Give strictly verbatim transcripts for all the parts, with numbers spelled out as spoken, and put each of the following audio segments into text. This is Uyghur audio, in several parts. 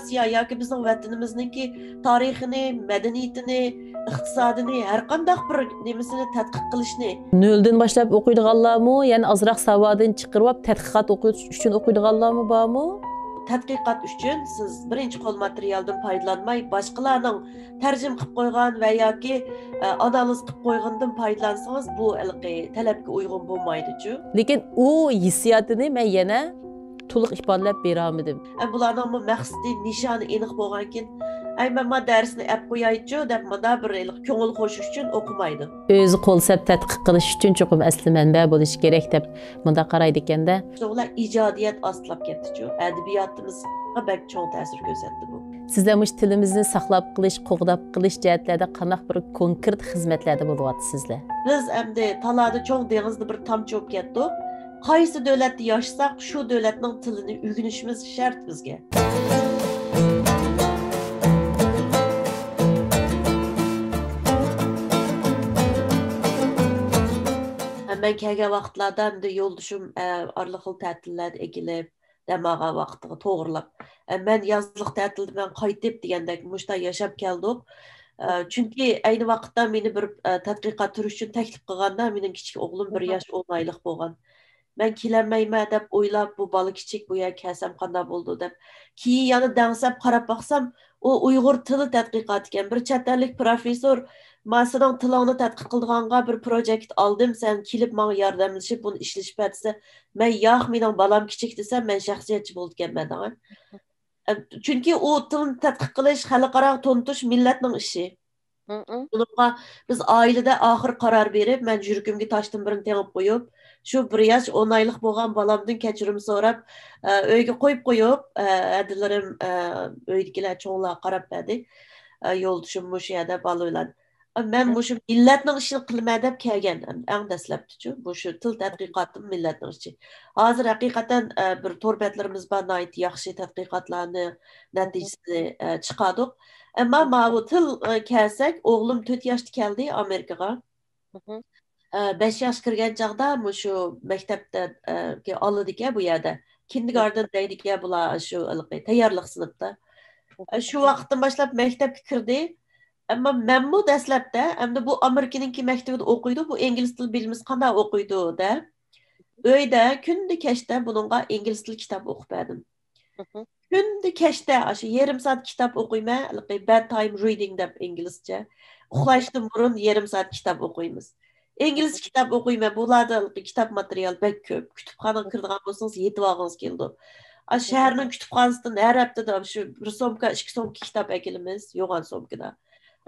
ئاسىيا ياكى بىزنىڭ ۋەتىنىمىزنىڭكى تارىخىنى، مەدەنىيىتىنى، ئىقتىسادىنى، ھەر قانداق بىر نېمىسىنى تەتقىق قىلىشنى. نۆلدىن باشلاپ ئوقۇيدىغانلارمۇ، يەنى ئازراق ساۋادىنى چىقىرىۋاپ تەتقىقات ئوقۇش ئۈچۈن ئوقۇيدىغانلارمۇ بارمۇ؟ تەتقىقات ئۈچۈن سىز بىرىنچى قول ماتېرىيالدىن پايدىلانماي، باشقىلارنىڭ تەرجىمە قىلىپ قويغان ۋە ياكى ئانالىز قىلىپ قويغىنىدىن پايدىلانسىڭىز، بۇ ھېلىقى تەلەپكە ئۇيغۇن بولمايدۇچۇ. لېكىن ئۇ ھېسسىياتىنى مەن يەنە تولۇق ئىپادىلەپ بېرەلمىدىم. ئە، بۇلارنىڭمۇ مەقسىتى، نىشانى ئېنىق بولغانكىن، ئەي، مەن ما دەرسنى ئەپ قويايچۇ دەپ، مۇنداق بىر ھېلىقى كۆڭۈل قوشۇش ئۈچۈن ئوقۇمايدۇ. ئۆزى قول سەپ تەتقىق قىلىش ئۈچۈن چوقۇم ئەسلى مەنبە بولۇشى كېرەك دەپ مۇنداق قارايدىكەن-دە. شۇنىڭ بىلەن ئىجادىيەت ئاستىلاپ كەتتىچۇ. ئەدەبىياتىمىزغا بەك چوڭ تەسىر كۆرسەتتى بۇ. سىزلەر مۇشۇ تىلىمىزنى ساقلاپ قېلىش، قوغداپ قېلىش جەھەتلەردە قانداق بىر كونكرېت خىزمەتلەردە بولۇۋاتىسىزلەر؟ بىز ئەمدى تالادا چوڭ دېڭىزدا بىر تامچە بولۇپ كەتتۇق. قايسى دۆلەتتە ياشىساق، شۇ دۆلەتنىڭ تىلىنى ئۆگىنىشىمىز شەرت بىزگە. مەن كەلگەن ۋاقىتلاردا ئەمدى يولدىشىم ئارىلىق خىل تەتىللەردە ئەكېلىپ، دەم ئالغان ۋاقتىغا توغرىلاپ، مەن يازلىق تەتىلدە مەن قايتىپ دېگەندەك مۇشۇنداق ياشاپ كەلدۇق. چۈنكى ئەينى ۋاقىتتا مېنى بىر تەتقىقات تۈرى ئۈچۈن تەكلىپ قىلغاندا، مېنىڭ كىچىك ئوغلۇم بىر ياش ئون ئايلىق بولغان. مەن كېلەلمەيمەن دەپ ئويلاپ، بۇ بالا كىچىك، بۇ يەرگە كەلسەم قانداق بولىدۇ دەپ، كېيىن يەنە دەڭسەپ قاراپ باقسام، ئۇ ئۇيغۇر تىلى تەتقىقاتى ئىكەن. بىر چەت ئەللىك پروفېسسور، ما سېنىڭ تىلىڭنى تەتقىق قىلىدىغانغا بىر پروجېكت ئالدىم، سەن كېلىپ ماڭا ياردەملىشىپ بۇنى ئىشلىشىپ بەر دېسە، مەن ياق، مېنىڭ بالام كىچىك دېسەم، مەن شەخسىيەتچى بولىدىكەنمەن دەڭە. چۈنكى ئۇ تىلنى تەتقىق قىلىش، خەلقئاراغا تونۇتۇش مىللەتنىڭ ئىشى. بۇنىڭغا بىز ئائىلىدە ئاخىر قارار بېرىپ، مەن يۈرىكىمگە تاشتىن بىرنى تېڭىپ قويۇپ، شۇ بىر ياش ئون ئايلىق بولغان بالامدىن كەچۈرۈم سوراپ، ئۆيگە قويۇپ قويۇپ، ھەدىلىرىم ئۆيدىكىلەر چوڭلار قاراپ بەردى. يولدىشىم مۇشۇ يەردە بالا بىلەن. مەن مۇشۇ مىللەتنىڭ ئىشىنى قىلىمەن دەپ كەلگەن ئەڭ دەسلەپتىچۇ. مۇشۇ تىل تەتقىقاتىم مىللەتنىڭ ئىشى. ھازىر ھەقىقەتەن بىر تور بەتلىرىمىز بار، ناھايىتى ياخشى تەتقىقاتلارنى، نەتىجىسىنى چىقاردۇق. ئەمما ماۋۇ تىل كەلسەك، ئوغلۇم تۆت ياشتا كەلدى ئامېرىكىغا. بەش ياش كىرگەن چاغدا مۇشۇ مەكتەپتە ئالىدىكەن بۇ يەردە. كىندېرگاردېن دەيدىكەن بۇلار شۇ ھېلىقى تەييارلىق سىنىپتا. شۇ ۋاقىتتىن باشلاپ مەكتەپكە كىردى. ئەمما مەنمۇ دەسلەپتە، ئەمدى بۇ ئامېرىكىنىڭكى مەكتىۋىدە ئوقۇيدۇ، بۇ ئىنگلىز تىلى بىلمىسە قانداق ئوقۇيدۇ دەپ، ئۆيدە كۈندە كەچتە بۇنىڭغا ئىنگلىز تىلى كىتاب ئوقۇپ بەردىم. كۈندە كەچتە ئاشۇ يېرىم سائەت كىتاب ئوقۇيمەن، ھېلىقى بەد تايم رىدىڭ دەپ ئىنگلىزچە. ئۇخلاشتىن بۇرۇن يېرىم سائەت كىتاب ئوقۇيمىز. ئىنگلىزچە كىتاب ئوقۇيمەن، بۇلاردا ھېلىقى كىتاب ماتېرىيال بەك كۆپ. كۇتۇپخانىغا كىرىدىغان بولسىڭىز يېتىۋالغىڭىز كېلىدۇ. ئاشۇ شەھەرنىڭ كۇتۇپخانىسىدىن ھەر ھەپتىدە شۇ بىر سومكا، ئىككى سومكا كىتاب ئەكېلىمىز، يوغان سومكىدا.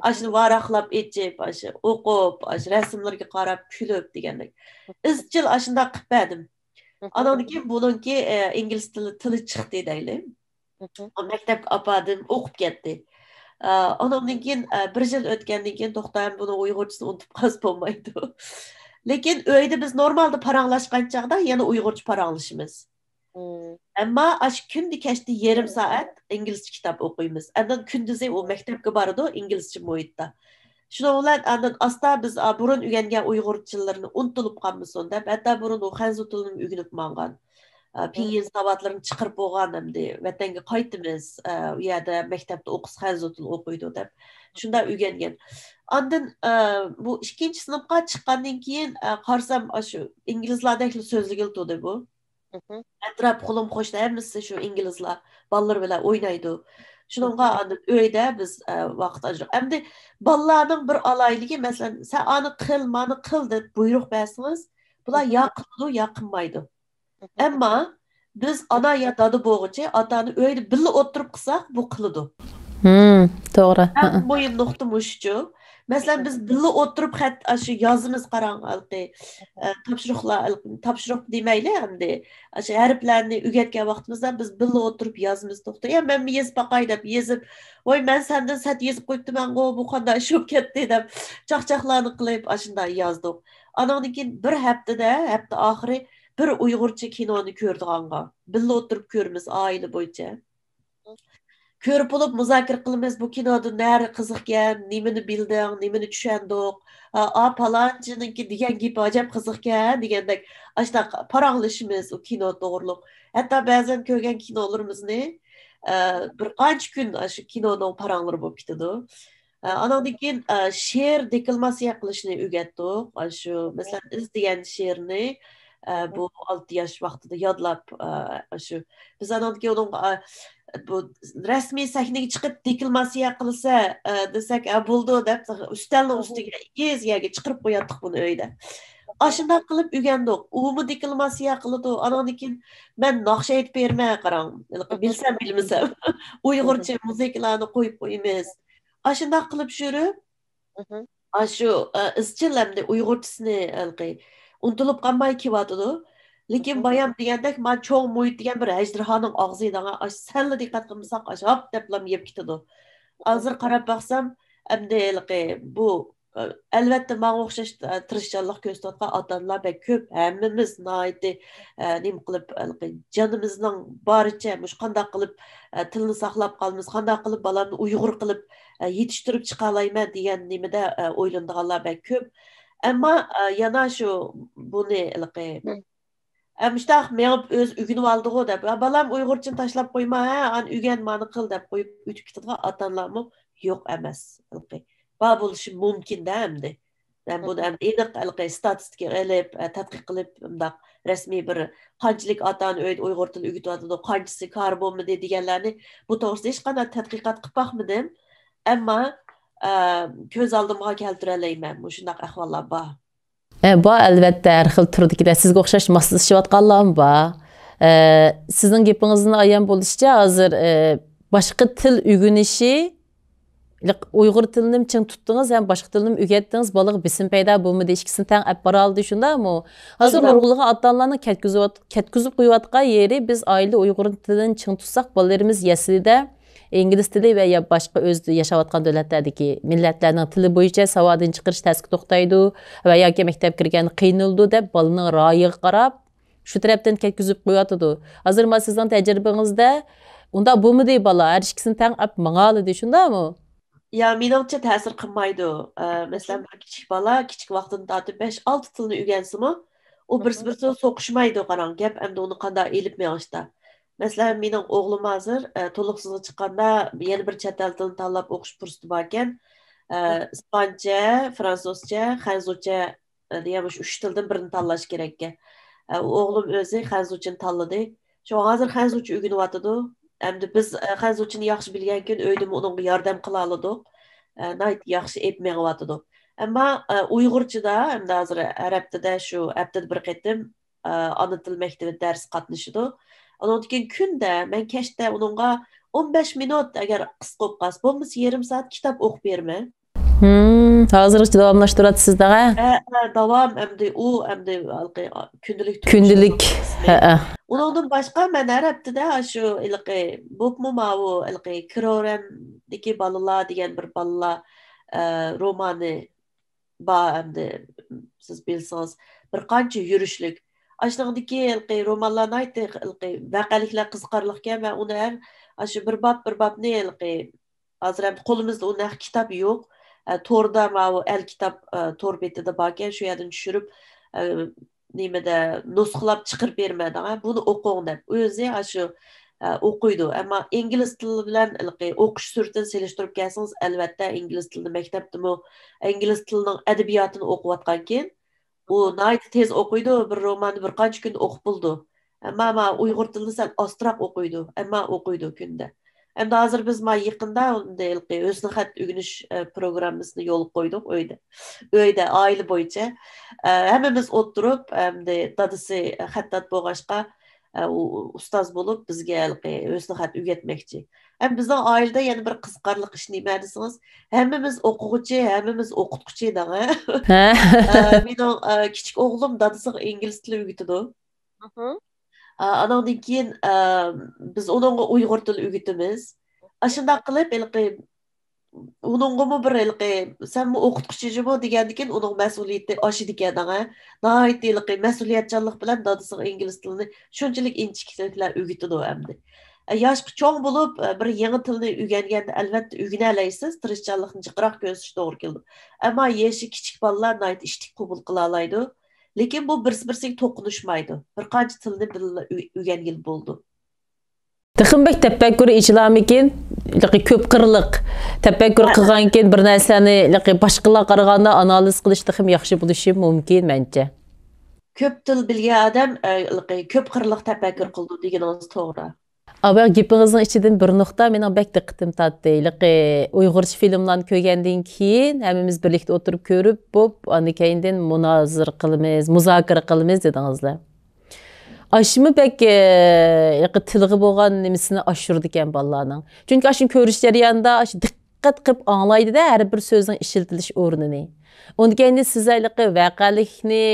ئاشۇنى ۋاراقلاپ ئېچىپ، ئاشۇ ئوقۇپ، ئاشۇ رەسىملىرىگە قاراپ كۈلۈپ دېگەندەك. ئىزچىل ئاشۇنداق قىلىپ بەردىم. ئاناندىن كېيىن بۇنىڭكى ئىنگلىز تىلى، تىلى چىقتى دەيلى. مەكتەپكە ئاپاردىم، ئوقۇپ كەتتى. ئاناندىن كېيىن بىر يىل ئۆتكەندىن كېيىن توختام بۇنىڭ ئۇيغۇرچىسىنى ئۇنتۇپ قالسا بولمايدۇ. لېكىن ئۆيدە بىز نورمالدا پاراڭلاشقان چاغدا يەنە ئۇيغۇرچە پاراڭلىشىمىز. ئەمما ئاشۇ كۈندە كەچتە يېرىم سائەت ئىنگلىزچە كىتاب ئوقۇيمىز. ئاندىن كۈندۈزى ئۇ مەكتەپكە بارىدۇ، ئىنگلىزچە مۇھىتتا. شۇنىڭ بىلەن ئاندىن ئاستا بىز، ئا، بۇرۇن ئۆگەنگەن ئۇيغۇر تىللىرىنى ئۇنتۇلۇپ قالمىسۇن دەپ، ھەتتا بۇرۇن ئۇ خەنزۇ تىلىنىمۇ ئۆگىنىپ ماڭغان. ئا، پىڭيىن ساۋاتلىرىنى چىقىرىپ بولغان ئەمدى ۋەتەنگە قايتىمىز، ئا، ئۇ يەردە مەكتەپتە ئوقۇسا خەنزۇ تىلى ئوقۇيدۇ دەپ شۇنداق ئۆگەنگەن. ئاندىن، ئا، بۇ ئىككىنچى سىنىپقا چىققاندىن كېيىن، ئا، قارىسام، ئاشۇ ئىنگلىزلاردەكلا سۆزلىگىلى تۇردى بۇ. ئەتراپ قولۇم قوشنا ھەممىسى شۇ ئىنگلىزلار، بالىلار بىلەن ئوينايدۇ. شۇنىڭغا ئاندىن ئۆيدە بىز، ئە، ۋاقىت ئاجرىق. ئەمدى بالىلارنىڭ بىر ئالاھىدىلىكى، مەسىلەن، سەن ئانى قىل، مانى قىل دەپ بۇيرۇق بەرسىڭىز، بۇلار يا قىلىدۇ، يا قىلمايدۇ. ئەمما بىز ئانا يا دادا بولغۇچە ئاتا-ئانا ئۆيدە بىللە ئولتۇرۇپ قىلساق، بۇ قىلىدۇ. ھىم، توغرا. ئەڭ مۇھىم نۇقتا مۇشۇچۇ. مەسىلەن، بىز بىللە ئولتۇرۇپ خەت ئاشۇ يازىمىز، قاراڭ، ھېلىقى، ئە، تاپشۇرۇقلار، ھېلىقى تاپشۇرۇق دېمەيلى ئەمدى. ئاشۇ ھەرپلەرنى ئۆگەتكەن ۋاقتىمىزدا بىز بىللە ئولتۇرۇپ يازىمىز، توختاپ، يا مەنمۇ يېزىپ باقاي دەپ يېزىپ، ۋاي، مەن سەندىن سەت يېزىپ قويۇپتىمەنغۇ، بۇ قانداق ئىش بولۇپ كەتتى دەپ چاقچاقلارنى قىلىپ ئاشۇنداق يازدۇق. ئانىڭدىن كېيىن بىر ھەپتىدە، ھەپتە ئاخىرى بىر ئۇيغۇرچە كىنونى كۆرىدىغانغا، بىللە ئولتۇرۇپ كۆرىمىز ئائىلە بويىچە. كۆرۈپ بولۇپ مۇزاكىرە قىلىمىز، بۇ كىنودا نەرى قىزىقكەن، نېمىنى بىلدىڭ، نېمىنى چۈشەندۇق، ئا، ئا، پالانچىنىڭكى دېگەن گېپى ئاجايىپ قىزىقكەن دېگەندەك، ئاشۇنداق پاراڭلىشىمىز ئۇ كىنو توغرۇلۇق. ھەتتا بەزەن كۆرگەن كىنولىرىمىزنى، ئە، بىر قانچە كۈن ئاشۇ كىنونىڭ پاراڭلىرى بولۇپ كېتىدۇ. ئە، ئاناندىن كېيىن، ئە، شېئىر دېكلاماتسىيە قىلىشنى ئۆگەتتۇق. ئاشۇ، مەسىلەن، ئىز دېگەن شېئىرنى، ئە، بۇ ئالتە ياش ۋاقتىدا يادلاپ، ئە، ئاشۇ، بىز ئاناندىن كېيىن ئۇنىڭغا، ئە، بۇ رەسمىي سەھنىگە چىقىپ دېكلاماتسىيە قىلسا، ئە، دېسەك، ئە، بولىدۇ دەپ، ئۈستەلنىڭ ئۈستىگە، ئېگىز يەرگە چىقىرىپ قوياتتۇق بۇنى ئۆيدە. ئاشۇنداق قىلىپ ئۆگەندۇق. ئۇمۇ دېكلاماتسىيە قىلىدۇ. ئاناندىن كېيىن مەن ناخشا ئېيتىپ بېرىمەن، قاراڭ. ھېلىقى بىلسەم، بىلمىسەم. ئۇيغۇرچە مۇزىكىلارنى قويۇپ قويىمىز. ئاشۇنداق قىلىپ يۈرۈپ، ئاشۇ، ئە، ئىزچىل ئەمدى ئۇيغۇرچىسىنى ھېلىقى ئۇنتۇلۇپ قالماي كېلىۋاتىدۇ. لېكىن بايام دېگەندەك، ما چوڭ مۇھىت دېگەن بىر ئەجدىھانىڭ ئاغزى دەڭە، ئاش سەللا دىققەت قىلمىساق، ئاش ھاپ دەپلا يەپ كېتىدۇ. ھازىر قاراپ باقسام، ئەمدى ھېلىقى بۇ، ئە، ئەلۋەتتە، ماڭا ئوخشاش، ئە، تىرىشچانلىق كۆرسىتىۋاتقان ئاتا-ئانىلار بەك كۆپ. ھەممىمىز ناھايىتى، ئە، نېمە قىلىپ، ھېلىقى جانىمىزنىڭ بارىچە مۇشۇ قانداق قىلىپ، ئە، تىلنى ساقلاپ قالىمىز، قانداق قىلىپ بالامنى ئۇيغۇر قىلىپ، ئە، يېتىشتۈرۈپ چىقالايمەن دېگەن نېمىدە، ئە، ئويلىنىدىغانلار بەك كۆپ. ئەمما، ئە، يەنە شۇ بۇنى ھېلىقى ئە، مۇشتاق مېڭىپ ئۆزى ئۆگىنىۋالدىغۇ دەپ، «يا بالام، ئۇيغۇرچىنى تاشلاپ قويما، ھە، ئان ئۆگەن، مانى قىل» دەپ قويۇپ ئۆتۈپ كېتىدىغان ئاتا-ئانىلارمۇ يوق ئەمەس. ھېلىقى بار بولۇشى مۇمكىن-دە ئەمدى. مەن بۇنى ئەمدى ئېنىق ھېلىقى ستاتىستىكا ئېلىپ، ئە، تەتقىق قىلىپ، مۇنداق رەسمىي بىر قانچىلىك ئاتا-ئانا ئۆيدە ئۇيغۇر تىلى ئۆگىتىۋاتىدۇ، قانچىسى كارى بولمىدى دېگەنلەرنى بۇ توغرىسىدا ھېچقانداق تەتقىقات قىلىپ باقمىدىم. ئەمما، ئە، كۆز ئالدىمغا كەلتۈرەلەيمەن، مۇشۇنداق ئەھۋاللار بار. ئە، بار، ئەلۋەتتە، ھەر خىل تۈردىكىدە. سىزگە ئوخشاش ماسلىشىۋاتقانلارمۇ بار. ئە، سىزنىڭ گېپىڭىزدىن ئايان بولۇشىچە، ھازىر، ئە، باشقا تىل ئۆگىنىشى، ئۇيغۇر تىلىنىمۇ چىڭ تۇتتىڭىز ھەم باشقا تىلنىمۇ ئۆگەتتىڭىز، بالىغا بېسىم پەيدا بولمىدى، ئىككىسىنى تەڭ ئەپ بارالىدى، شۇنداقمۇ؟ ھازىر نۇرغۇنلىغان ئاتا-ئانىلارنىڭ كەتكۈزۈۋات-، كەتكۈزۈپ قويۇۋاتقان يېرى، بىز ئائىلىدە ئۇيغۇر تىلىنى چىڭ تۇتساق، بالىلىرىمىز يەسلىدە ئىنگلىز تىلى ۋە يا باشقا ئۆزىدە ياشاۋاتقان دۆلەتلەردىكى مىللەتلەرنىڭ تىلى بويىچە ساۋادىنى چىقىرىش تەسكە توختايدۇ ۋە ياكى مەكتەپكە كىرگەندە قىينىلىدۇ دەپ، بالىنىڭ رايىغا قاراپ، شۇ تەرەپتىن كەتكۈزۈپ قويۇۋاتىدۇ. ھازىر مانا سىزنىڭ تەجرىبىڭىزدە ئۇنداق بولمىدى، بالا ھەر ئىككىسىنى تەڭ ئەپ ماڭالىدى، شۇنداقمۇ؟ يا، مېنىڭچە تەسىر قىلمايدۇ. ئە، مەسىلەن، بىر كىچىك بالا كىچىك ۋاقتىدىن تارتىپ بەش، ئالتە تىلنى ئۆگەنسىمۇ، ئۇ بىرسى-بىرسىگە سوقۇشمايدۇ، قاراڭ، گەپ ئەمدى ئۇنى قانداق ئېلىپ مېڭىشتا. مەسىلەن، مېنىڭ ئوغلۇم ھازىر، ئە، تولۇقسىزغا چىققاندا يەنە بىر چەت ئەل تىلىنى تاللاپ ئوقۇش پۇرسىتى باركەن. ئە، ئىسپانچە، فرانسۇزچە، خەنزۇچە، ئە، دېگەن مۇشۇ ئۈچ تىلدىن بىرنى تاللاش كېرەككەن. ئە، ئوغلۇم ئۆزى خەنزۇچىنى تاللىدى. شۇڭا ھازىر خەنزۇچە ئۆگىنىۋاتىدۇ. ئەمدى بىز، ئە، خەنزۇچىنى ياخشى بىلگەنكىن ئۆيدىمۇ ئۇنىڭغا ياردەم قىلالىدۇق. ئە، ناھايىتى ياخشى ئېلىپ مېڭىۋاتىدۇ. ئەمما، ئە، ئۇيغۇرچىدا ئەمدى ھازىر ھەر ھەپتىدە شۇ ھەپتىدە بىر قېتىم، ئە، ئانا تىل مەكتىپىدە دەرس قاتنىشىدۇ. ئۇنىڭدىن كېيىن كۈندە، مەن كەچتە ئۇنىڭغا ئون بەش مىنۇت، ئەگەر قىسقا بولۇپ قالسا، بولمىسا يېرىم سائەت كىتاب ئوقۇپ بېرىمەن. ھىم، ھازىرغىچە داۋاملاشتۇرۇۋاتىسىز دەڭە. ھە، ھە، داۋام ئەمدى ئۇ، ئەمدى ھېلىقى، كۈندىلىك تۇرمۇشنىڭ كۈندىلىك، قىسمى. ھەئە. ئۇنىڭدىن باشقا مەن ھەر ھەپتىدە شۇ ھېلىقى، بولۇپمۇ ماۋۇ ھېلىقى كىرورەمدىكى بالىلار دېگەن بىر بالىلار، ئە، رومانى بار ئەمدى، سىز بىلسىڭىز، بىر قانچە يۈرۈشلۈك. ئاشۇنىڭدىكى ھېلىقى رومانلار ناھايىتى ھېلىقى ۋەقەلىكلەر قىزىقارلىقكەن ۋە ئۇنى ھەم ئاشۇ بىر باب، بىر بابنى ھېلىقى ھازىر ئەمدى قولىمىزدا ئۇ نەق كىتاب يوق. ئە، توردا ماۋۇ ئەل كىتاب، ئە، تور بېتىدە باركەن، شۇ يەردىن چۈشۈرۈپ، ئە، نېمىدە نۇسخىلاپ چىقىرىپ بېرىمەن دەڭە، بۇنى ئوقۇڭ دەپ. ئۆزى ئاشۇ، ئە، ئوقۇيدۇ. ئەمما ئىنگلىز تىلى بىلەن ھېلىقى ئوقۇش سۈرئىتىنى سېلىشتۇرۇپ كەلسىڭىز، ئەلۋەتتە، ئىنگلىز تىلىنى مەكتەپتىمۇ، ئىنگلىز تىلىنىڭ ئەدەبىياتىنى ئوقۇۋاتقانكىن، ئۇ ناھايىتى تېز ئوقۇيدۇ، بىر روماننى بىر قانچە كۈندە ئوقۇپ بولىدۇ. ئەمما، ئەمما ئۇيغۇر تىلىنى سەل ئاستىراق ئوقۇيدۇ، ئەمما ئوقۇيدۇ كۈندە. ئەمدى ھازىر بىز ما يېقىندا ئەمدى ھېلىقى ھۆسنىخەت ئۆگىنىش، ئە، پروگراممىسىنى يولغا قويدۇق ئۆيدە. ئۆيدە، ئائىلە بويىچە. ئە، ھەممىمىز ئولتۇرۇپ، ئەمدى دادىسى خەتتات بولغاچقا، ئە، ئۇ ئۇستاز بولۇپ بىزگە ھېلىقى ھۆسنىخەت ئۆگەتمەكچى. ھەم بىزنىڭ ئائىلىدە يەنە بىر قىزىقارلىق ئىش نېمە دېسىڭىز، ھەممىمىز ئوقۇغۇچى، ھەممىمىز ئوقۇتقۇچى دەڭە. ھە. ئە، مېنىڭ، ئە، كىچىك ئوغلۇم دادىسىغا ئىنگلىز تىلى ئۆگىتىدۇ. ئا، ئانىڭدىن كېيىن، ئا، بىز ئۇنىڭغا ئۇيغۇر تىلى ئۆگىتىمىز. ئاشۇنداق قىلىپ، ھېلىقى، ئۇنىڭغىمۇ بىر ھېلىقى، «سەنمۇ ئوقۇتقۇچى جۇمۇ؟» دېگەندىكىن، ئۇنىڭ مەسئۇلىيىتى ئاشىدىكەن، ھە. ناھايىتى ھېلىقى مەسئۇلىيەتچانلىق بىلەن دادىسىغا ئىنگلىز تىلىنى شۇنچىلىك ئىنچىكىلەر ئۆگىتىدۇ ئەمدى. ئە، ياشقا چوڭ بولۇپ، ئە، بىر يېڭى تىلنى ئۆگەنگەندە، ئەلۋەتتە، ئۆگىنەلەيسىز، تىرىشچانلىقنى جىقراق كۆرسىتىش توغرا كېلىدۇ. ئەمما يېشى كىچىك بالىلار ناھايىتى ئىشتىك قوبۇل قىلالايدۇ. لېكىن بۇ بىرسى-بىرسىگە توقۇنۇشمايدۇ. بىر قانچە تىلنى بىللە ئۆ-، ئۆگەنگىلى بولىدۇ. تېخىمۇ بەك تەپەككۇر ئېچىلارمىكىن؟ كۆپ قىرلىق تەپەككۇر قىلغانكىن، بىر نەرسىلەرنى باشقىلارغا قارىغاندا ئانالىز قىلىش تېخىمۇ ياخشى بولۇشى مۇمكىن، مەنچە. كۆپ تىل بىلگەن ئادەم، ئە، كۆپ قىرلىق تەپەككۇر قىلىدۇ دېگىنىڭىز توغرا. ئاۋۇ گېپىڭىزنىڭ ئىچىدىن بىر نۇقتا مېنىڭ بەك دىققىتىمنى تارتتى. ھېلىقى ئۇيغۇرچە فىلىملارنى كۆرگەندىن كېيىن، ھەممىمىز بىرلىكتە ئولتۇرۇپ كۆرۈپ، بوپ، ئاندىن كېيىندىن مۇنازىرە قىلىمىز، مۇزاكىرە قىلىمىز دېدىڭىزلەر. ئاشۇمۇ بەك، ئە، ھېلىقى تىلغا بولغان نېمىسىنى ئاشۇرىدىكەن بالىلارنىڭ. چۈنكى ئاشۇنى كۆرۈش جەريانىدا ئاشۇ دىققەت قىلىپ ئاڭلايدۇ-دە، ھەر بىر سۆزنىڭ ئىشلىتىلىش ئورنىنى. ئۇندىن كېيىن سىز ھېلىقى ۋەقەلىكنى،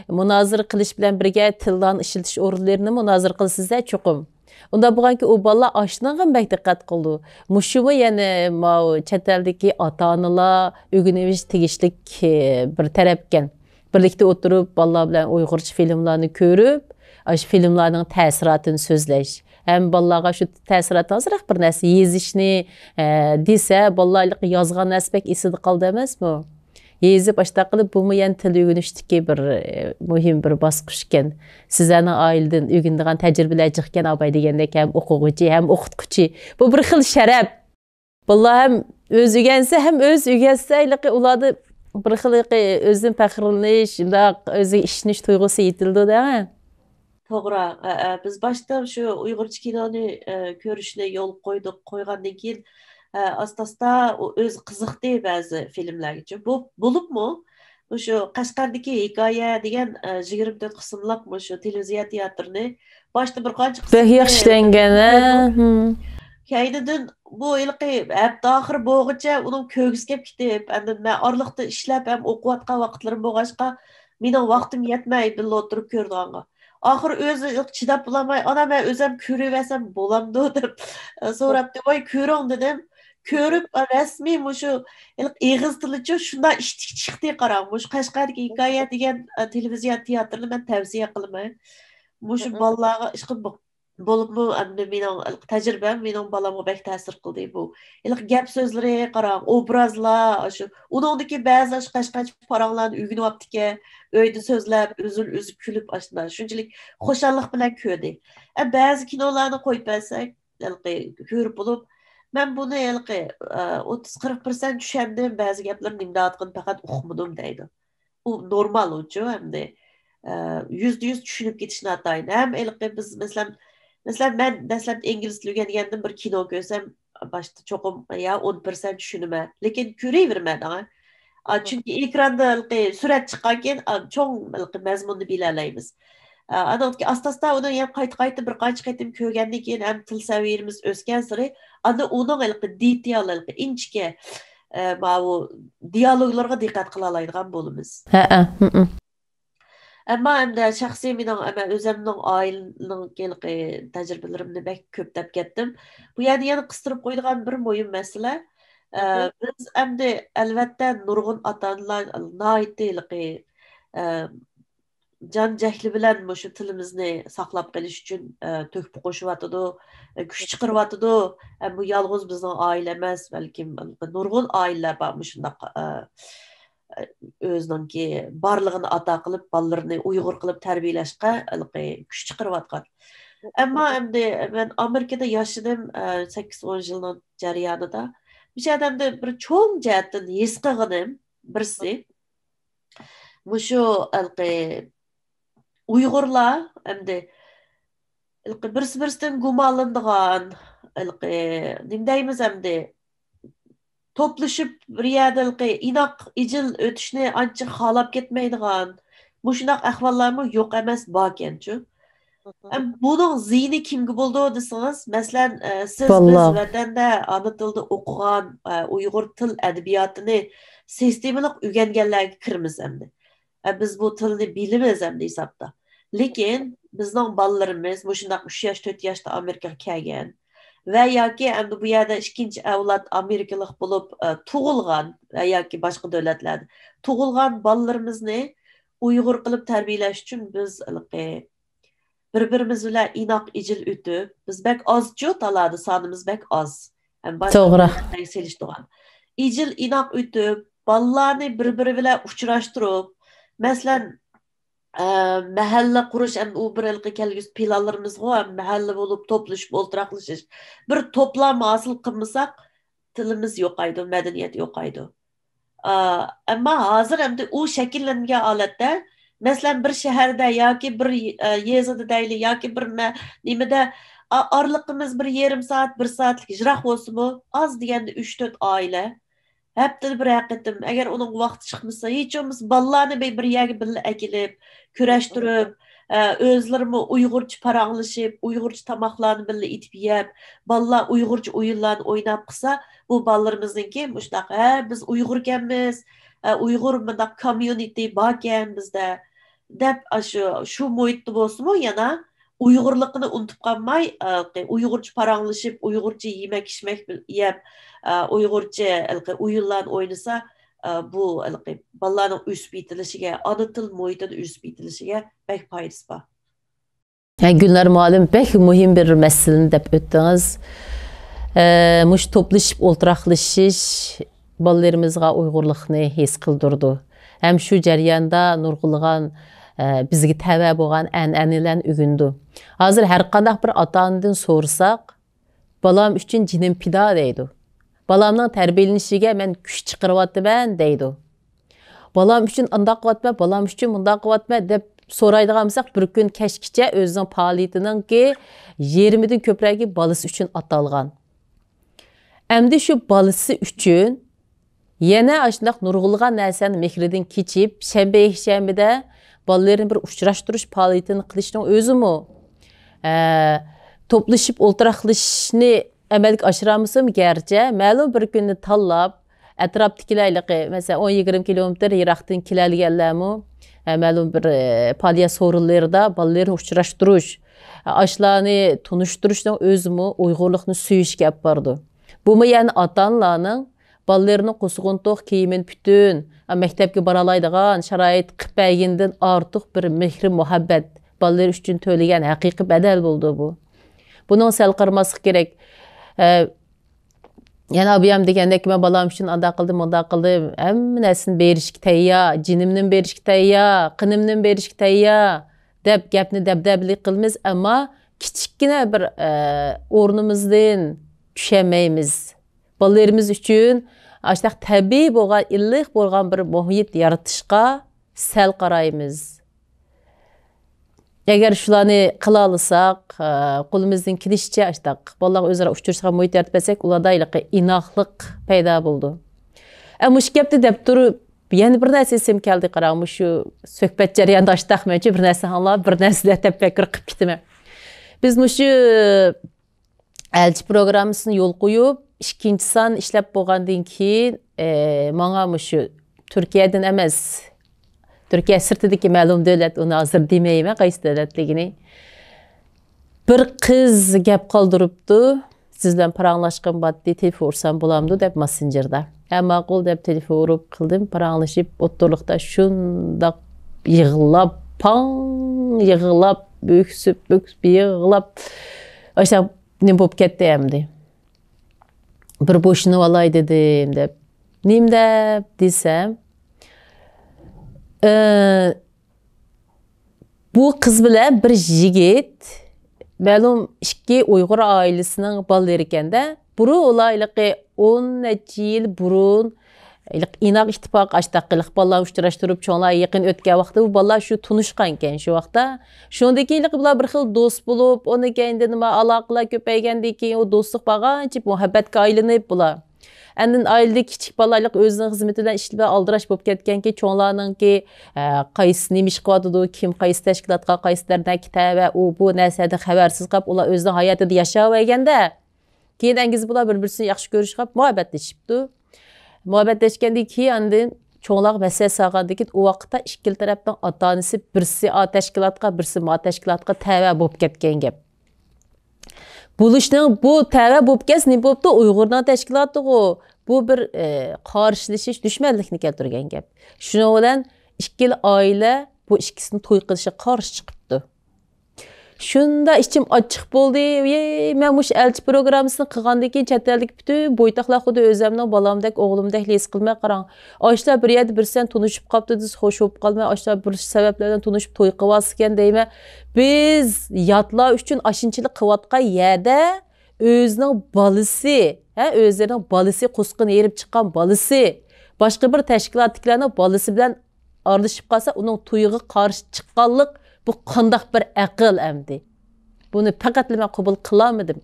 مۇنازىرە قىلىش بىلەن بىرگە تىللارنى ئىشلىتىش ئورۇنلىرىنى مۇنازىرە قىلىسىز-ھە چوقۇم. ئۇنداق بولغانكى، ئۇ بالىلار ئاشۇنىڭغىمۇ بەك دىققەت قىلىدۇ. مۇشۇمۇ يەنە ماۋۇ چەت ئەلدىكى ئاتا-ئانىلار ئۆگىنىۋېلىش تېگىشلىك، ئى، بىر تەرەپكەن. بىرلىكتە ئولتۇرۇپ، بالىلار بىلەن ئۇيغۇرچە فىلىملارنى كۆرۈپ، ئاشۇ فىلىملارنىڭ تەسىراتىنى سۆزلەش. ھەم بالىلارغا شۇ تەسىراتنى ئازراق بىر نەرسە يېزىشنى، ئە، دېسە، بالىلار يازغان نەرسە بەك ئېسىدە قالىدۇ ئەمەسمۇ؟ يېزىپ، ئاشۇنداق قىلىپ، بۇمۇ يەنە تىل ئۆگىنىشتىكى بىر، ئە، مۇھىم بىر باسقۇچ ئىكەن. سىزلەرنىڭ ئائىلىدىن ئۆگىنىدىغان تەجرىبىلەر جىقكەن، ئاباي دېگەندەك ھەم ئوقۇغۇچى، ھەم ئوقۇتقۇچى. بۇ بىر خىل شەرەپ. بالىلار ھەم ئۆزى ئۆگەنسە، ھەم ئۆزى ئۆگەتسە، ھېلىقى ئۇلاردا بىر خىل ھېلىقى ئۆزىدىن پەخىرلىنىش، شۇنداق ئۆزىگە ئىشىنىش تۇيغۇسى يېتىلىدۇ-دە. توغرا. ئە، ئە، بىز باشتا شۇ ئۇيغۇرچە كىنونى، ئە، كۆرۈشنى يولغا قويدۇق. قويغاندىن كېيىن، ئە، ئاستا-ئاستا ئۇ ئۆزى قىزىقتى بەزى فىلىملەرگىچۇ. بۇ، بولۇپمۇ مۇشۇ قەشقەردىكى ھېكايە دېگەن، ئە، يىگىرمە تۆت قىسىملىق مۇشۇ تېلېۋىزىيە تىياتىرىنى باشتا بىر قانچە بەك قىسمىنى ياخشى ئىشلەنگەن، ھە؟ كۆردۇم. ھىم. كەينىدىن بۇ ھېلىقى ھەپتە ئاخىرى بولغۇچە ئۇنىڭ كۆرگۈسى كېلىپ كېتىپ، ئاندىن مەن ئارىلىقتا ئىشلەپ ھەم ئوقۇۋاتقان ۋاقىتلىرىم بولغاچقا، مېنىڭ ۋاقتىم يەتمەي بىللە ئولتۇرۇپ كۆرىدىغانغا. ئاخىرى ئۆزى چىداپ بولالماي، «ئانا، مەن ئۆزۈم كۆرۈۋەرسەم بولامدۇ؟» دەپ سوراپتۇ. «ۋاي، كۆرۈڭ» دېدىم. كۆرۈپ، رەسمىي مۇشۇ ھېلىقى ئېغىز تىلىچۇ شۇنداق ئىشتىك چىقتى، قاراڭ. مۇشۇ قەشقەردىكى ھېكايە دېگەن، ئە، تېلېۋىزىيە تىياتىرىنى مەن تەۋسىيە قىلىمەن. مۇشۇ بالىلارغا ئىشقىلىپ بولۇپمۇ ئەمدى مېنىڭ تەجرىبەم مېنىڭ بالامغا بەك تەسىر قىلدى بۇ. ھېلىقى گەپ سۆزلىرى قاراڭ، ئوبرازلار، ئاشۇ ئۇنىڭدىكى بەزى ئاشۇ قەشقەرچە پاراڭلارنى ئۆگىنىۋاپتىكەن، ئۆيدە سۆزلەپ، ئۆزىنى ئۆزى كۈلۈپ ئاشۇنداق. شۇنچىلىك خۇشاللىق بىلەن كۆردى. ئە، بەزى كىنولارنى قويۇپ بەرسەك، ھېلىقى كۆرۈپ بولۇپ، مەن بۇنى ھېلىقى، ئە، ئوتتۇز قىرىق پىرسەنت چۈشەندىم، بەزى گەپلىرىنى نېمە دەۋاتقىنىنى پەقەت ئۇقمىدىم دەيدۇ. ئۇ نورمال ئۇچۇ ئەمدى. ئە، يۈزدە يۈز چۈشىنىپ كېتىش ناتايىن. ھەم ھېلىقى بىز، مەسىلەن، مەسىلەن، مەن دەسلەپتە ئىنگلىز تىلى ئۆگەنگەندىن بىر كىنو كۆرسەم، باشتا چوقۇم، يا، ئون پىرسەنت چۈشىنىمەن، لېكىن كۆرۈۋېرىمەن، ئاڭا. ئا، چۈنكى ئېكراندا ھېلىقى سۈرەت چىققانكىن، ئا، چوڭ ھېلىقى مەزمۇننى بىلەلەيمىز. ئا، ئاندىن كېيىن ئاستا-ئاستا ئۇنى يەنە قايتا-قايتا بىر قانچە قېتىم كۆرگەندىن كېيىن ھەم تىل سەۋىيەمىز ئۆسكەنسېرى، ئاندىن ئۇنىڭ ھېلىقى دېتال، ھېلىقى ئىنچىكە، ئە، ماۋۇ دىيالوگلىرىغا دىققەت قىلالايدىغان بولىمىز. ھەئە، ھىم. ئەمما ئەمدى شەخسىي مېنىڭ، مەن ئۆزۈمنىڭ ئائىلىنىڭ ھېلىقى تەجرىبىلىرىمنى بەك كۆپ دەپ كەتتىم. بۇ يەردە يەنە قىستۇرۇپ قويىدىغان بىر مۇھىم مەسىلە. ئە، بىز ئەمدى ئەلۋەتتە نۇرغۇن ئاتا-ئانىلار ناھايىتى ھېلىقى، ئە، جان جەھلى بىلەن مۇشۇ تىلىمىزنى ساقلاپ قېلىش ئۈچۈن، ئە، تۆھپە قوشۇۋاتىدۇ، ئە، كۈچ چىقىرىۋاتىدۇ. ئە، بۇ يالغۇز بىزنىڭ ئائىلە ئەمەس، بەلكىم نۇرغۇن ئائىلىلەر بار مۇشۇنداق، ئە، ئۆزىنىڭكى بارلىقىنى ئاتا قىلىپ، بالىلىرىنى ئۇيغۇر قىلىپ تەربىيەلەشكە ھېلىقى كۈچ چىقىرىۋاتقان. ئەمما ئەمدى مەن ئامېرىكىدا ياشىدىم، ئە، سەككىز، ئون يىلنىڭ جەريانىدا. مۇشۇ يەردە ئەمدى بىر چوڭ جەھەتتىن ھېس قىلغىنىم بىرسى، مۇشۇ ھېلىقى ئۇيغۇرلار ئەمدى ھېلىقى بىرسى-بىرسىدىن گۇمانلىنىدىغان، ھېلىقى نېمە دەيمىز ئەمدى، توپلىشىپ بىر يەردە ھېلىقى ئىناق، ئىجىل ئۆتۈشنى ئانچە خالاپ كەتمەيدىغان، مۇشۇنداق ئەھۋاللارمۇ يوق ئەمەس، باركەنچۇ. ئەم، بۇنىڭ زىيىنى كىمگە بولىدۇ دېسىڭىز، مەسىلەن، ئە، سىز، بىز بالىلار. ۋەتەندە ئانا تىلدا ئوقۇغان، ئە، ئۇيغۇر تىل ئەدەبىياتىنى سىستېمىلىق ئۆگەنگەنلەرگە كىرىمىز ئەمدى. ئە، بىز بۇ تىلنى بىلىمىز ئەمدى ھېسابتا. لېكىن بىزنىڭ بالىلىرىمىز مۇشۇنداق ئۈچ ياش، تۆت ياشتا ئامېرىكىغا كەلگەن ۋە ياكى ئەمدى بۇ يەردە ئىككىنچى ئەۋلاد ئامېرىكىلىق بولۇپ، ئە، تۇغۇلغان ۋە ياكى باشقا دۆلەتلەردە تۇغۇلغان بالىلىرىمىزنى ئۇيغۇر قىلىپ تەربىيەلەش ئۈچۈن بىز ھېلىقى بىر-بىرىمىز بىلەن ئىناق، ئىجىل ئۆتۈپ، بىز بەك ئازچۇ، تالادا سانىمىز بەك ئاز. ھەم باشقا توغرا. دۆلەتلەرگە سېلىشتۇرغان. ئىجىل ئىناق ئۆتۈپ، بالىلارنى بىر-بىرى بىلەن ئۇچراشتۇرۇپ، مەسىلەن، ئە، مەھەللە قۇرۇش، ئەمدى ئۇ بىر ھېلىقى كەلگۈسى پىلانلىرىمىزغۇ، مەھەللە بولۇپ توپلىشىپ ئولتۇراقلىشىش. بىر توپلام ھاسىل قىلمىساق، تىلىمىز يوقايدۇ، مەدەنىيەت يوقايدۇ. ئا، ئەمما ھازىر ئەمدى ئۇ شەكىللەنگەن ھالەتتە، مەسىلەن، بىر شەھەردە ياكى بىر، ئە، يېزىدا دەيلى، ياكى بىر مە-، نېمىدە، ئا-، ئارىلىقىمىز بىر يېرىم سائەت، بىر سائەتلىك يىراق بولسىمۇ، ئاز دېگەندە ئۈچ تۆت ئائىلە، ھەپتىدە بىر قېتىم، ئەگەر ئۇنىڭ ۋاقتى چىقمىسا، ھېچ بولمىسا بالىلارنى بىر، بىر يەرگە بىللە ئەكېلىپ، كۈرەشتۈرۈپ، ئە، ئۆزلىرىمۇ ئۇيغۇرچە پاراڭلىشىپ، ئۇيغۇرچە تاماقلارنى بىللە ئېتىپ يەپ، بالىلار ئۇيغۇرچە ئويۇنلارنى ئويناپ قىلسا، بۇ بالىلىرىمىزنىڭكى مۇشۇنداق، ھە، بىز ئۇيغۇركەنمىز، ئە، ئۇيغۇر مۇنداق كوميۇنىتى باركەن بىزدە، دەپ، ئاشۇ، شۇ مۇھىتتا بولسىمۇ يەنە ئۇيغۇرلۇقىنى ئۇنتۇپ قالماي، ئە، ئۇيغۇرچە پاراڭلىشىپ، ئۇيغۇرچە يېمەك-ئىچمەك بىل-، يەپ، ئە، ئۇيغۇرچە ھېلىقى ئويۇنلارنى ئوينىسا، ئە، بۇ ھېلىقى بالىلارنىڭ ئۆسۈپ يېتىلىشىگە، ئانا تىل مۇھىتىدا ئۆسۈپ يېتىلىشىگە بەك پايدىسى بار. ھە، گۈلنار مۇئەللىم، بەك مۇھىم بىر مەسىلىنى دەپ ئۆتتىڭىز. ئە، مۇشۇ توپلىشىپ ئولتۇراقلىشىش بالىلىرىمىزغا ئۇيغۇرلۇقنى ھېس قىلدۇرىدۇ. ھەم شۇ جەرياندا نۇرغۇنلىغان، ئە، بىزگە تەۋە بولغان ئەنئەنىلەرنى ئۆگىنىدۇ. ھازىر ھەر قانداق بىر ئاتا-ئانىدىن سورىساق، «بالام ئۈچۈن جېنىم پىدا» دەيدۇ. «بالامنىڭ تەربىيەلىنىشىگە مەن كۈچ چىقىرىۋاتىمەن» دەيدۇ. «بالام ئۈچۈن ئانداق قىلىۋاتىمەن، بالام ئۈچۈن مۇنداق قىلىۋاتىمەن» دەپ سورايدىغان بولساق، بىر كۈن كەچكىچە ئۆزىنىڭ پائالىيىتىنىڭكى يېرىمىدىن كۆپرەكى بالىسى ئۈچۈن ئاتالغان. ئەمدى شۇ بالىسى ئۈچۈن يەنە ئاشۇنداق نۇرغۇنلىغان نەرسىنى مېھرىدىن كېچىپ، شەنبە، يەكشەنبىدە بالىلىرىنى بىر ئۇچراشتۇرۇش پائالىيىتىنى قىلىشنىڭ ئۆزىمۇ، ئە، توپلىشىپ ئولتۇراقلىشىشنى ئەمەلگە ئاشۇرالمىسىمۇ گەرچە، مەلۇم بىر كۈننى تاللاپ، ئەتراپتىكىلەرلىكى، مەسىلەن، ئون يىگىرمە كىلومېتىر يىراقتىن كېلەلىگەنلەرمۇ، ئە، مەلۇم بىر، ئە، پائالىيەت سورۇنلىرىدا بالىلىرىنى ئۇچراشتۇرۇش، ئە، ئاشۇلارنى تونۇشتۇرۇشنىڭ ئۆزىمۇ ئۇيغۇرلۇقنى سۆيۈشكە ئەپ بارىدۇ. بۇمۇ يەنى ئاتا-ئانىلارنىڭ بالىلىرىنىڭ قوسۇغۇنتۇق كىيىمىنى پۈتۈن، ئە، مەكتەپكە بارالايدىغان شارائىت قىلىپ بەرگىنىدىن ئارتۇق بىر مېھرى مۇھەببەت، بالىلىرى ئۈچۈن تۆلىگەن ھەقىقىي بەدەل بولىدۇ بۇ. بۇنىڭغا سەل قارىماسلىق كېرەك. ئە، يەنە ئابىيام دېگەندەك، مەن بالام ئۈچۈن ئانداق قىلدىم، مۇنداق قىلدىم، ھەممە نەرسىنى بېرىشكە تەييار، جېنىمنىمۇ بېرىشكە تەييار، قېنىمنىمۇ بېرىشكە تەييار دەپ گەپنى دەبدەبىلىك قىلىمىز، ئەمما كىچىككىنە بىر، ئە، ئورنىمىزدىن چۈشەلمەيمىز. بالىلىرىمىز ئۈچۈن ئاشۇنداق تەبىئىي بولغان، ئىللىق بولغان بىر مۇھىت يارىتىشقا سەل قارايمىز. ئەگەر شۇلارنى قىلالىساق، ئە، قولىمىزدىن كېلىشىچە ئاشتاق بالىلارغا ئۆزئارا ئۇچرىشىدىغان مۇھىت يارىتىپ بەرسەك، ئۇلاردا ھېلىقى ئىناقلىق پەيدا بولىدۇ. ئە، مۇشۇ گەپنى دەپ تۇرۇپ، يەنە بىر نەرسە ئېسىمگە كەلدى، قاراڭ، مۇشۇ سۆھبەت جەريانىدا ئاشتاق مەنچە بىر نەرسە ئاڭلاپ، بىر نەرسىدە تەپەككۇر قىلىپ كېتىمەن. بىز مۇشۇ ئەلچى پروگراممىسىنى يولغا قويۇپ، ئىككىنچى سان ئىشلەپ بولغاندىن كېيىن، ئە، ماڭا مۇشۇ تۈركىيەدىن ئەمەس، تۈركىيە سىرتىدىكى مەلۇم دۆلەت، ئۇنى ھازىر دېمەيمەن، قايسى دۆلەتلىكىنى. بىر قىز گەپ قالدۇرۇپتۇ، «سىز بىلەن پاراڭلاشقۇم باتتى، تېلېفون ئۇرسام بولامدۇ؟» دەپ ماسسېنجېردا. ھە، ماقۇل دەپ تېلېفون ئۇرۇپ قىلدىم، پاراڭلىشىپ، ئوتتۇرىلىقتا شۇنداق يىغلاپ، پاڭ يىغلاپ، ئۆكسۈپ، ئۆكسۈپ يىغلاپ، ئاشۇنداق نېمە بولۇپ كەتتى ئەمدى. بىر بوشىنىۋالاي دېدىم دەپ. نېمە دەپ دېسەم، ئى، بۇ قىز بىلەن بىر يىگىت، مەلۇم ئىككى ئۇيغۇر ئائىلىسىنىڭ بالىلىرى ئىكەن-دە. بۇرۇن ئۇلار ھېلىقى ئون نەچچە يىل بۇرۇن ھېلىقى ئىناق ئىتتىپاق ئاشتاق قىلىق بالىلار ئۇچراشتۇرۇپ، چوڭلار يېقىن ئۆتكەن ۋاقىتتا بۇ بالىلار شۇ تونۇشقانكەن شۇ ۋاقىتتا. شۇندىن كېيىن ھېلىقى بۇلار بىر خىل دوست بولۇپ، ئۇنىڭ كەينىدىن نېمە ئالاقىلار كۆپەيگەندىن كېيىن ئۇ دوستلۇق بارغانچە مۇھەببەتكە ئايلىنىپ بۇلار. ئاندىن ئائىلىدىكى كىچىك بالىلار ئۆزىنىڭ خىزمىتى بىلەن ئىشى بىلەن ئالدىراش بولۇپ كەتكەنكىن، چوڭلارنىڭكى، ئە، قايسى نېمە ئىش قىلىۋاتىدۇ، كىم قايسى تەشكىلاتقا، قايسى دەرنەككە تەۋە، ئۇ بۇ نەرسىلەردىن خەۋەرسىز قاپ، ئۇلار ئۆزىنىڭ ھاياتىدا ياشاۋەرگەندە، كېيىن ئەنگىزى بۇلار بىر-بىرسىنى ياخشى كۆرۈشۈپ قاپ، مۇھەببەتلىشىپتۇ. مۇھەببەتلەشكەندىن كېيىن، ئاندىن چوڭلارغا ۋەسىيەت سالغاندىن كېيىن، ئۇ ۋاقىتتا ئىككىلا تەرەپنىڭ ئاتا-ئانىسى بىرسى ئا تەشكىلاتقا، بىرسى ما تەشكىلاتقا تەۋە بولۇپ كەتكەن گەپ. بولۇشنىڭ بۇ تەۋە بولۇپ كەتسە نېمە بوپتۇ؟ ئۇيغۇرنىڭ تەشكىلاتىغۇ. بۇ بىر، ئە، قارشىلىشىش، دۈشمەنلىكنى كەلتۈرگەن گەپ. شۇنىڭ بىلەن ئىككىلا ئائىلە بۇ ئىككىسىنى توي قىلىشىغا قارشى چىقىپتۇ. شۇنداق ئىچىم ئاچچىق بولدى. ۋىي، مەن مۇشۇ ئەلچى پروگراممىسىنى قىلغاندىن كېيىن چەت ئەلدىكى پۈتۈن بويتاقلار خۇددى ئۆزەمنىڭ بالامدەك، ئوغلۇمدەكلا ھېس قىلىمەن. قاراڭ، ئاشۇلار بىر يەردە بىرسى بىلەن تونۇشۇپ قاپتۇ دېسە، خوش بولۇپ قالىمەن. ئاشۇلار بىر سەۋەبلەر بىلەن تونۇشۇپ توي قىلىۋالسىكەن دەيمەن. بىز ياتلار ئۈچۈن ئاشۇنچىلىك قىلىۋاتقان يەردە ئۆزىنىڭ بالىسى، ھە، ئۆزلىرىنىڭ بالىسى، قورسىقىنى يېرىپ چىققان بالىسى، باشقا بىر تەشكىلاتتىكىلەرنىڭ بالىسى بىلەن ئارىلىشىپ قالسا، ئۇنىڭ تويىغا قارشى چىققانلىق، بۇ قانداق بىر ئەقىل ئەمدى؟ بۇنى پەقەتلا مەن قوبۇل قىلالمىدىم.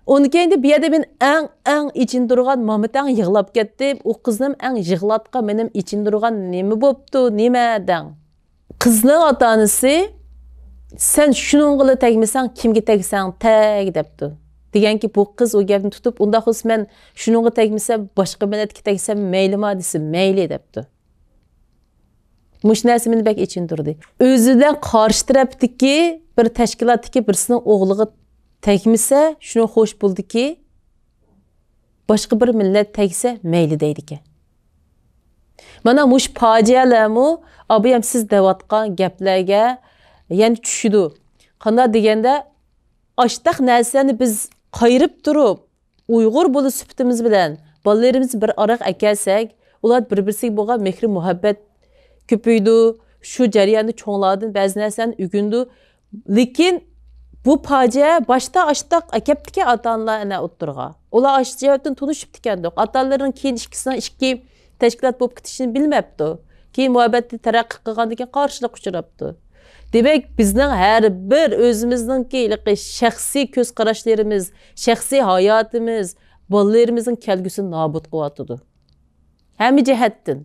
ئۇنىڭ كەينىدە بۇ يەردە مېنى ئەڭ، ئەڭ ئېچىندۇرغان، مامىتەڭ يىغلاپ كەتتى. ئۇ قىزنىمۇ ئەڭ يىغلاتقان، مېنىمۇ ئېچىندۇرغان نېمە بوپتۇ، نېمە دەڭ؟ قىزنىڭ ئاتا-ئانىسى، «سەن شۇنىڭغىلا تەگمىسەڭ، كىمگە تەگسەڭ تەگ» دەپتۇ. دېگەنكى، بۇ قىز ئۇ گەپنى تۇتۇپ، «ئۇنداق بولسا مەن شۇنىڭغا تەگمىسەم، باشقا مىللەتكە تەگسەم مەيلىما؟» دېسە، «مەيلى» دەپتۇ. مۇشۇ نەرسە مېنى بەك ئېچىندۇردى. ئۆزى بىلەن قارشى تەرەپتىكى بىر تەشكىلاتتىكى بىرسىنىڭ ئوغلىغا تەگمىسە، شۇنىڭ خوش بولىدىكى، باشقا بىر مىللەت تەگسە مەيلى دەيدىكەن. مانا مۇشۇ پاجىئەلەرمۇ ئابايام سىز دەۋاتقان گەپلەرگە يەنە چۈشىدۇ. قانداق دېگەندە، ئاشتاق نەرسىلەرنى بىز قايرىپ تۇرۇپ، ئۇيغۇر بولۇش سۈپىتىمىز بىلەن بالىلىرىمىزنى بىر ئاراغا ئەكەلسەك، ئۇلار بىر-بىرسىگە بولغان مېھرى-مۇھەببەت كۆپىيىدۇ. شۇ جەرياندا چوڭلاردىن بەزى نەرسىلەرنى ئۆگىنىدۇ. لېكىن بۇ پاجىئە باشتا ئاشتاق ئەكەپتىكەن ئاتا-ئانىلار ئەنە ئوتتۇرىغا. ئۇلار ئاشۇ جەھەتتىن تونۇشۇپتىكەندۇق. ئاتا-ئانىلىرىنىڭ كېيىن ئىككىسىنىڭ ئىككى تەشكىلات بولۇپ كېتىشىنى بىلمەپتۇ. كېيىن مۇھەببەتتە تەرەققىي قىلغاندىن كېيىن قارشىلىق ئۇچراپتۇ. دېمەك، بىزنىڭ ھەر بىر ئۆزىمىزنىڭكى ھېلىقى شەخسىي كۆز قاراشلىرىمىز، شەخسىي ھاياتىمىز بالىلىرىمىزنىڭ كەلگۈسىنى نابۇت قىلىۋاتىدۇ. ھەممە جەھەتتىن.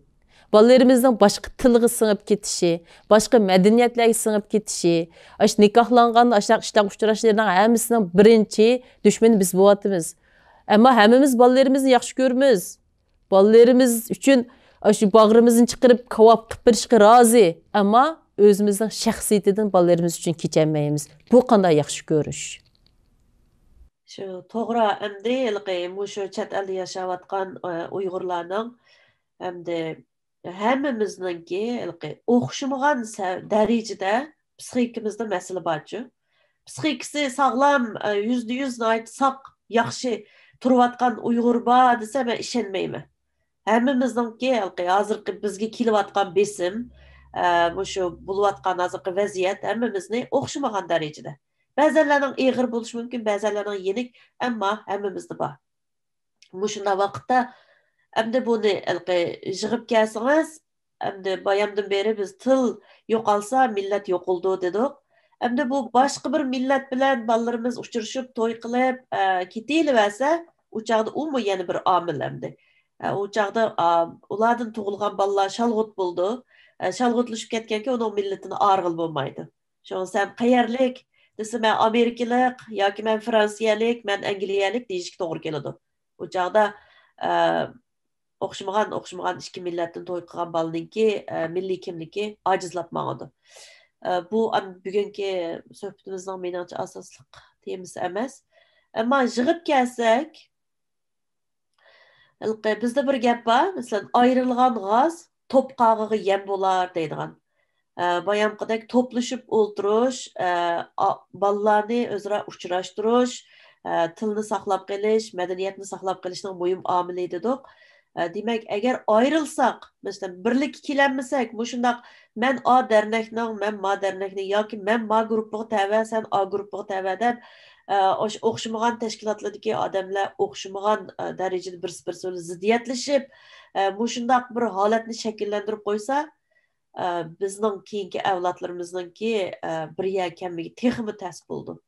بالىلىرىمىزنىڭ باشقا تىلغا سىڭىپ كېتىشى، باشقا مەدەنىيەتلەرگە سىڭىپ كېتىشى، ئاشۇ نىكاھلانغان ئاشۇنداق ئىشلارغا ئۇچراشلىرىنىڭ ھەممىسىنىڭ بىرىنچى دۈشمىنى بىز بولۇۋاتىمىز. ئەمما ھەممىمىز بالىلىرىمىزنى ياخشى كۆرىمىز. بالىلىرىمىز ئۈچۈن ئاشۇ باغرىمىزنى چىقىرىپ كاۋاپ قىلىپ بېرىشكە رازى. ئەمما ئۆزىمىزنىڭ شەخسىيىتىدىن بالىلىرىمىز ئۈچۈن كېچەلمەيمىز. بۇ قانداق ياخشى كۆرۈش؟ شۇ توغرا، ئەمدى ھېلىقى مۇشۇ چەت ئەلدە ياشاۋاتقان، ئە، ئۇيغۇرلارنىڭ ئەمدى ھەممىمىزنىڭكى ھېلىقى ئوخشىمىغان سە-، دەرىجىدە پسىخىكىمىزدا مەسىلە بارچۇ. پسىخىكىسى ساغلام، ئە، يۈزدە يۈز ناھايىتى ساق، ياخشى تۇرۇۋاتقان ئۇيغۇر بار دېسە، مەن ئىشەنمەيمەن. ھەممىمىزنىڭكى ھېلىقى ھازىرقى بىزگە كېلىۋاتقان بېسىم، ئە، مۇشۇ بولۇۋاتقان ھازىرقى ۋەزىيەت ھەممىمىزنى ئوخشىمىغان دەرىجىدە. بەزەنلەرنىڭ ئېغىر بولۇشى مۇمكىن، بەزەنلەرنىڭ يېنىك، ئەمما ھەممىمىزدە بار. مۇشۇنداق ۋاقىتتا ئەمدى بۇنى ھېلىقى يىغىپ كەلسىڭىز، ئەمدى بايامدىن بېرى بىز تىل يوقالسا، مىللەت يوقىلىدۇ دېدۇق. ئەمدى بۇ باشقا بىر مىللەت بىلەن بالىلىرىمىز ئۇچرىشىپ، توي قىلىپ، ئە، كېتىلىۋەرسە، ئۇ چاغدا ئۇمۇ يەنە بىر ئامىل ئەمدى. ئە، ئۇ چاغدا، ئا، ئۇلاردىن تۇغۇلغان بالىلار شالغۇت بولىدۇ. ئە، شالغۇتلىشىپ كەتكەنكىن ئۇنىڭ مىللىتىنى ئايرىغىلى بولمايدۇ. شۇڭا سەن قەيەرلىك دېسە، مەن ئامېرىكىلىق ياكى مەن فرانسىيەلىك، مەن ئەنگلىيەلىك دېيىشكە توغرا كېلىدۇ. ئۇ چاغدا، ئە، ئوخشىمىغان، ئوخشىمىغان ئىككى مىللەتتىن توي قىلغان بالىنىڭكى، ئە، مىللىي كىملىكى ئاجىزلاپ ماڭىدۇ. ئە، بۇ ئەم-، بۈگۈنكى سۆھبىتىمىزنىڭ مېنىڭچە ئاساسلىق تېمىسى ئەمەس. ئەمما يىغىپ كەلسەك، ھېلىقى بىزدە بىر گەپ بار، مەسىلەن، ئايرىلغان غاز توپقاغىغا يەم بولار دەيدىغان. ئە، بايامقىدەك توپلىشىپ ئولتۇرۇش، ئە، ئا-، بالىلارنى ئۆزئارا ئۇچراشتۇرۇش، ئە، تىلنى ساقلاپ قېلىش، مەدەنىيەتنى ساقلاپ قېلىشنىڭ مۇھىم ئامىلى دېدۇق. ئە، دېمەك، ئەگەر ئايرىلساق، مەسىلەن، بىرلىككە كېلەلمىسەك، مۇشۇنداق مەن ئا دەرنەكنىڭ، مەن ما دەرنەكنىڭ ياكى مەن ما گۇرۇپپىغا تەۋە، سەن ئا گۇرۇپپىغا تەۋە دەپ، ئە، ئوش-، ئوخشىمىغان تەشكىلاتلاردىكى ئادەملەر ئوخشىمىغان، ئە، دەرىجىدە بىرسى بىرسى بىلەن زىددىيەتلىشىپ، ئە، مۇشۇنداق بىر ھالەتنى شەكىللەندۈرۈپ قويسا، ئە، بىزنىڭ كېيىنكى ئەۋلادلىرىمىزنىڭكى، ئە، بىر يەرگە كەلمىگە تېخىمۇ تەس بولىدۇ.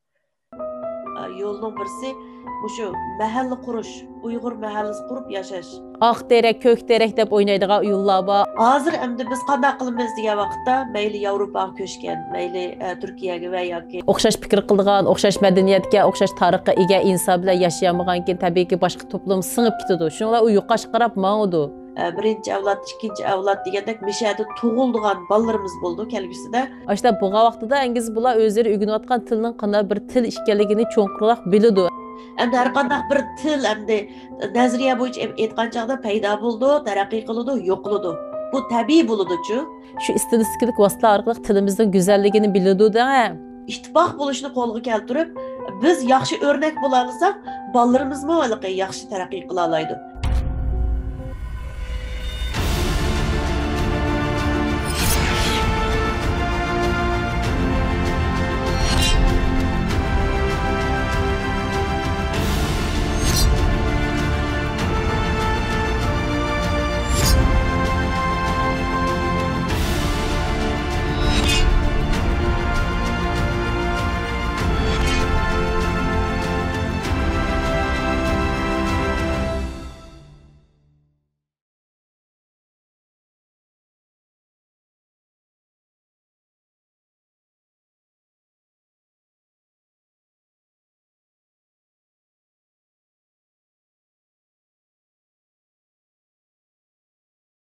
ئە، يولنىڭ بىرسى مۇشۇ مەھەللە قۇرۇش، ئۇيغۇر مەھەللىسى قۇرۇپ ياشاش. ئاق تېرەك، كۆك تېرەك دەپ ئوينايدىغان ئۇيۇنلار بار. ھازىر ئەمدى بىز قانداق قىلىمىز دېگەن ۋاقىتتا، مەيلى ياۋروپاغا كۆچكەن، مەيلى، ئە، تۈركىيەگە ۋە ياكى ئوخشاش پىكىر قىلىدىغان، ئوخشاش مەدەنىيەتكە، ئوخشاش تارىخقا ئىگە ئىنسان بىلەن ياشىيالمىغاندىكىن، تەبىئىيكى، باشقا توپلۇم سىڭىپ كېتىدۇ. شۇنىڭ بىلەن ئۇ يوقاشقا قاراپ ماڭىدۇ. ئە، بىرىنچى ئەۋلاد، ئىككىنچى ئەۋلاد دېگەندەك مىشەدە تۇغۇلىدىغان بالىلىرىمىز بولىدۇ كەلگۈسىدە. ئاشۇنداق بولغان ۋاقتىدا ئەنگىزى بۇلار ئۆزلىرى ئۆگىنىۋاتقان تىلنىڭ قانداق بىر تىل ئىكەنلىكىنى چوڭقۇرراق بىلىدۇ. ئەمدى ھەر قانداق بىر تىل، ئەمدى نەزەرىيە بويىچە ئېيتقان چاغدا پەيدا بولىدۇ، تەرەققىي قىلىدۇ، يوقىلىدۇ. بۇ تەبىئىي بولىدۇچۇ. شۇ ئىستىلىستىكىلىق ۋاسىتىلەر ئارقىلىق تىلىمىزنىڭ گۈزەللىكىنى بىلىدۇ دەڭە. ئىتتىپاق بولۇشنى قولغا كەلتۈرۈپ، بىز ياخشى ئۆرنەك بولالىساق، بالىلىرىمىزمۇ ھېلىقى ياخشى تەرەققىي قىلالايدۇ.